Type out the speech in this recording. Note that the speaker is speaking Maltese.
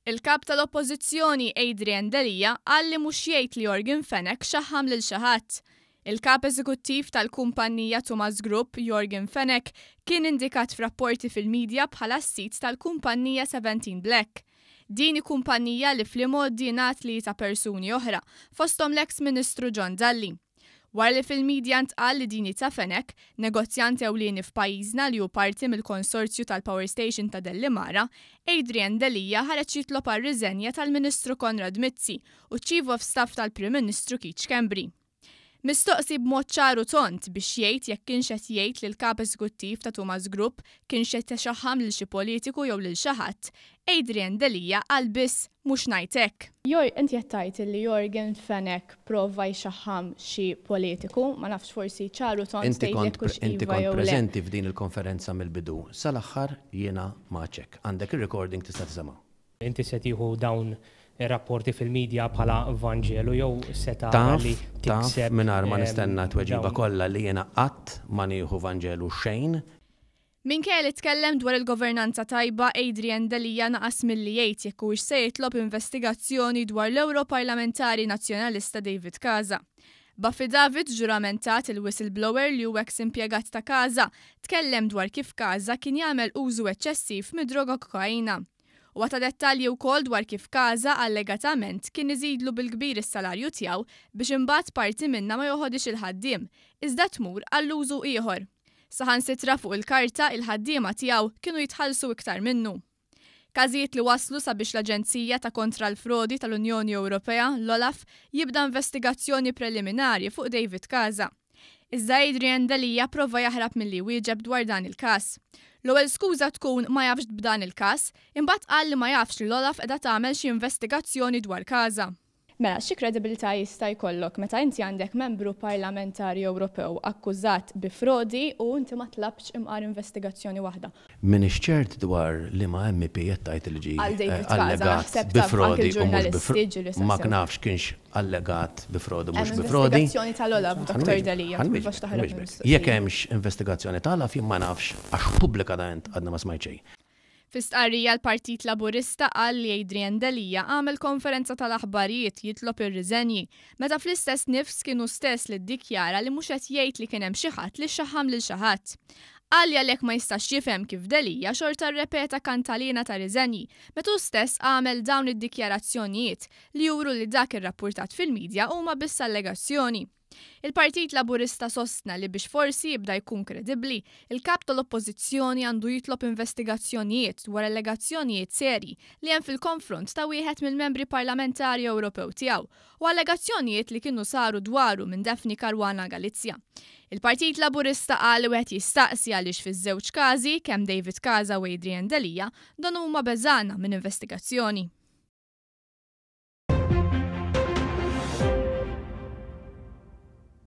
Il-Kap tal-Oppożizzjoni Adrian Delia qal li mhux jgħid li Yorgen Fenech xaħħam lil xi ħadd. Il-Kap Eżekuttiv tal-kumpanija Tumas Group, Yorgen Fenech, kien indikat f'rapporti fil-midja bħala s-sid tal-kumpanija Seventeen Black. Din hi kumpanija li fl-imgħoddi ngħad li hi ta' persuni oħra, fosthom l-eks Ministru John Dalli. Wara li fil-media ntqal li din hi ta' Fenech, negozjant ewlieni f'pajjiżna li hu parti mill-konsorzju tal-Power Station ta' Dellimara, Adrian Delia ħareġ jitlob għar-riżenja tal-Ministru Konrad Mizzi u ċ-Chief of Staff tal-Prim Ministru Keith Schembri. Mistoqsi b'mod ċar u tond biex jgħid jekk kienx qed jgħid li l-Kap Eżekuttiv ta' Tumas Group kienx qed ixaħħam lil xi politiku jew lil xi ħadd, Adrian Delia qal biss mhux ngħid hekk. Jor, inti qed tgħid illi Yorgen Fenech prova jxaħħam xi politiku, ma nafx forsi ċar u tond Inti tgħid kont jekk hux inti iva kont jew le. preżenti f'din il-konferenza mill-bidu sal-aħħar jiena ma għedtx hekk. Għandek ir-recording tista' tisemgħu. Inti se tieħu dawn ir-rapporti fil-media bħala vanġelu jew se tara Taf, li taf tikseb mingħajr ma nistenna t-tweġiba dawn kollha li jiena qatt ma nieħu vanġelu xejn. Minkejja li tkellem dwar il-governanza tajba, Adrian Delia naqas milli jgħid jekk huwiex se jitlob investigazzjoni dwar l-Ewroparlamentari Nazzjonalista David Casa. B'affidavit ġuramentat il-whistleblower li hu eks impjegat ta' Casa tkellem dwar kif Casa kien jagħmel użu eċċessiv mid-droga kokaina. Huwa ta dettalji wkoll dwar kif Casa allegatament kien iżidlu bil-kbir is-salarju tiegħu biex imbagħad parti minnha ma joħodhiex il-ħaddiem, iżda tmur għall-użu ieħor. Saħansitra fuq il-karta il-ħaddiema tiegħu kienu jitħallsu iktar minnu. Każijiet li waslu sabiex l-Aġenzija ta' Kontra l-Frodi tal-Unjoni Ewropea, l-OLAF, jibda investigazzjoni preliminari fuq David Casa. Iżda Adrian Delia prova jaħrab milli jwieġeb dwar dan il-każ. L-ewwel skuża tkun ma jafx b'dan il-każ, imbagħad qal li ma jafx li l-OLAF qiegħda tagħmel xi investigazzjoni dwar Casa. Mela, xi kredibilità jista' jkollok meta inti għandek membru parlamentari Ewropew akkużat bi frodi u inti ma tlabtx imqar investigazzjoni waħda? M'iniex ċert dwar liema MEP qed tgħid li ġie Għal David Casa, allegat naħseb bi taf anke frodi u mhux bi l-ġurnalisti ġieli Ma saqsew. nafx kienx allegat bi frodi u Hemm mhux bi frodi. investigazzjoni tal-OLAF, Ħa Dottor nwieġbek, Delia, ħa tipprovax nwieġbek, ħa taħrab nwieġbek. mill-mistoqsija. Jekk hemmx investigazzjoni tal-OLAF jien ma nafx għax pubblikament għadni ma smajt xejn. Fi stqarrija l-Partit Laburista qal li Adrian Delia għamel konferenza tal-aħbarijiet jitlob ir-riżenji, meta fl-istess nifs kien hu stess li ddikjara li mhux qed jgħid li kien hemm xi ħadd li xaħam lil xi ħadd. Qal li għalhekk ma jistax jifhem kif Delia xorta rrepeta kantaliena ta' riżenji meta hu stess għamel dawn id-dikjarazzjonijiet li juru li dak irrappurtat fil-media huma biss allegazzjoni. Il-Partit Laburista sostna li biex forsi jibda jkun kredibbli, il-Kap tal-Oppożizzjoni għandu jitlob investigazzjonijiet dwar allegazzjonijiet serji li hemm fil-konfront ta' wieħed mill-membri parlamentari Ewropew tiegħu u allegazzjonijiet li kienu saru dwaru minn Daphne Caruana Galizia. Il-Partit Laburista qal li wieħed jistaqsi għaliex fiż-żewġ każi, kemm David Casa u Adrian Delia, donhom huma beżgħana minn investigazzjoni.